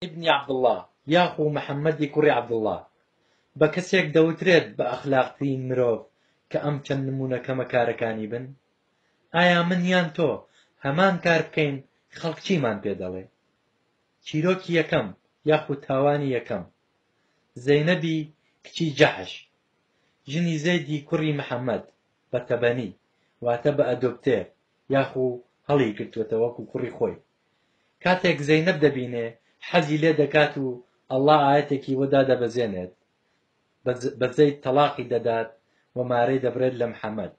ئیبنی عەبدوڵڵا یاخو محەممەدی کوڕی عەبدوڵڵا بە کەسێک دەوترێت بە ئەخلاقترین مرۆڤ کە ئەم چەند نموونە کەمە کارەکانی بن؟ ئایا من یان تۆ هەمان کار بکەین خەڵک چیمان پێ دەڵێ؟ چیرۆکی یەکەم یاخو تاوانی یەکەم زەینەبی کچی جەحش ژنی زەیدی کوڕی محەممەد بە تەبەنی واتە بە ئەدۆپتێر یاخو هەڵی گرتووەتە وەکو کوڕی خۆی کاتێک زەینەب دەبینێ حەزی لێ دەکات و ئەڵڵا ئایەتێکی بۆ دادەبەزێنێت بە زەید تەڵاقی دەدات و مارەی دەبرێت لە محەمەد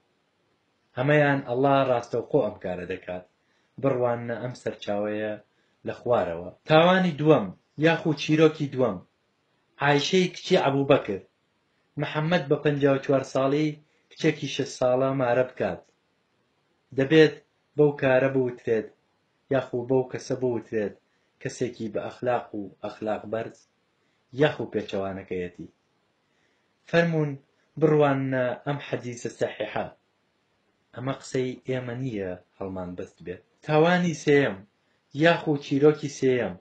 ئەمەیان ئەڵڵا ڕاستەوخۆ ئەم کارە دەکات بڕواننە ئەم سەرچاوەیە لە خوارەوە. تاوانی دووەم یاخو چیرۆکی دووەم عایشەی کچی عەبوبەکر محەمەد بە 54 ساڵی کچێکی شەش ساڵە مارە بکات دەبێت بەو کارە بوترێت یاخو بەو کەسە بوترێت کەسێکی بە ئەخلاق و ئەخلاق بەرز یاخو پێچەوانەکەیەتی فەرموون بڕواننە ئەم حەدیسە سەحیحە ئەمە قسەی ئێمە نییە هەڵمان بەست بێت. تاوانی سێیەم یاخو چیرۆکی سێیەم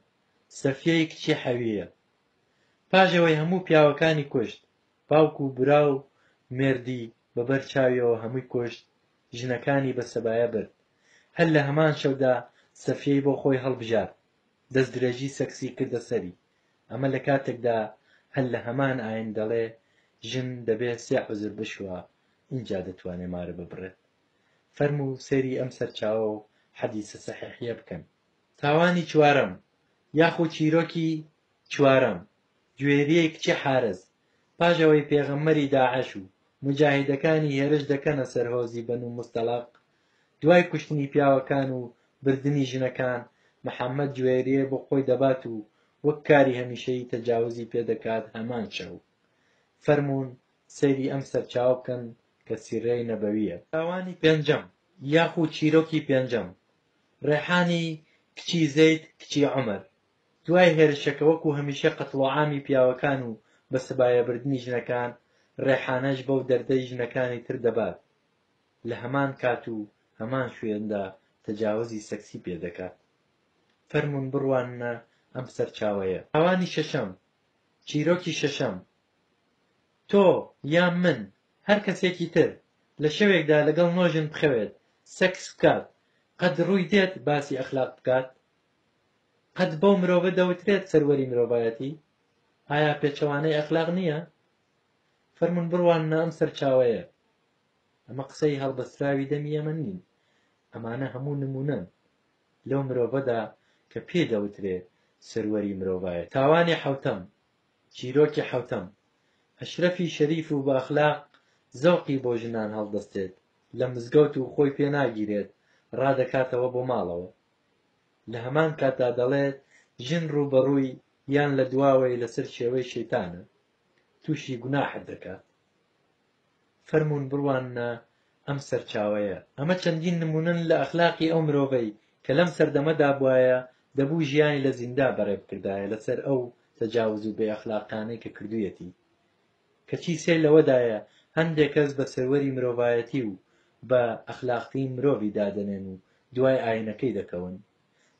سەفیەی کچی حەویە پاش ئەوەی هەموو پیاوەکانی کوشت باوک و برا و مێردی بە بەر چاویەوە هەمووی کوشت ژنەکانی بە سەبایە برد هەر لە هەمان شەودا سەفیەی بۆ خۆی هەڵبژارد دەستدرێژی سەکسی کردە سەری ئەمە لە کاتێکدا هەر لە هەمان ئاین دەڵێ ژن دەبێ سێ عوزر بشوا ئینجا دەتوانێ مارە ببڕێت فەرموو سەیری ئەم سەرچاوە و حەدیسە سەحیحیە بکەن. تاوانی چوارەم یاخو چیرۆکی چوارەم جوێریەی کچی حارس پاش ئەوەی پێغەمبەری داعش و موجاهیدەکانی هێرش دەکەنە سەر هۆزی بەنو موستەڵەق دوای کوشتنی پیاوەکان و بردنی ژنەکان محەمەد جوێریە بۆ خۆی دەبات و وەک کاری هەمیشەیی تەجاوزی پێ دەکات هەمان شەو فەرموون سەیری ئەم سەرچاوە بکەن کە سیرەی نەبەویە. تاوانی پێنجەم یاخو چیرۆکی پێنجەم ڕێحانی کچی زەید کچی عومەر دوای هێرشەکە وەکو هەمیشە قەتڵوعامی پیاوەکان و بە سەبایەبردنی ژنەکان، ڕێحانەش بەو دەردەی ژنەکانی تر دەبات، لە هەمان کات و هەمان شوێندا تەجاوزی سەکسی پێ دەکات. فەرموون بڕواننە ئەم سەرچاوەیە. تاوانی شەشەم، چیرۆکی شەشەم، تۆ یان من هەر کەسێکی تر لە شەوێکدا لەگەڵ نۆ ژن بخەوێت، سەکس بکات، قەت ڕووی دێت باسی ئەخلاق بکات؟ قەت بەو مرۆڤە دەوترێت سەروەری مرۆڤایەتی؟ ئایا پێچەوانەی ئەخلاق نییە؟ فەرموون بڕواننە ئەم سەرچاوەیە. ئەمە قسەی هەڵبەستراوی دەمی ئێمە نین. ئەمانە هەموو نموونەن لەو مرۆڤەدا کە پێی دەوترێ سەروەری مرۆڤایەتی. تاوانی حەوتەم، چیرۆکی حەوتەم، ئەشرەفی شەریف و بە ئەخلاق زەوقی بۆ ژنان هەڵدەستێت لە مزگەوت و خۆی پێ ناگیرێت ڕادەکاتەوە بۆ ماڵەوە. لە هەمان کاتدا دەڵێت ژن ڕووبەڕووی یان لە دواوەی لەسەر شێوەی شەیتانە تووشی گوناحت دەکات. فەرموون بڕواننە ئەم سەرچاوەیە. ئەمە چەندین نموونەن لە ئەخلاقی ئەو مرۆڤەی کە لەم سەردەمەدا بوایە دەبوو ژیانی لە زیندا بەڕێ بکردایە لەسەر ئەو تەجاوز و بێ ئەخلاقانەی کە کردوویەتی. کەچی سەیر لەوەدایە هەندێک کەس بە سەروەری مرۆڤایەتی و بە ئەخلاقترین مرۆڤی دادەنێن و دوای ئاینەکەی دەکەون.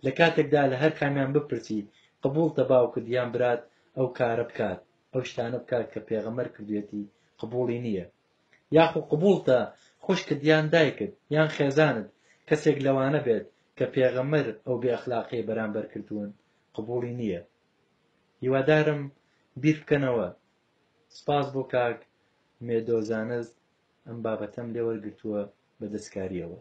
لە کاتێکدا لە هەر کامیان بپرسی قبوڵتە باوکت یان برات ئەو کارە بکات، ئەو شتانە بکات کە پێغەمبەر کردویەتی قبوڵی نییە. یاخو قبوڵتە خوشکت یان دایکت یان خێزانت کەسێک لەوانە بێت کە پێغەمبەر ئەو بێ ئەخلاقیەی بەرامبەر کردوون قبوڵی نییە. هیوادارم بیر بکەنەوە. سپاس بۆ کاک مێدۆ زانست ئەم بابەتەم لێ وەرگرتووە بە دەستکاریەوە.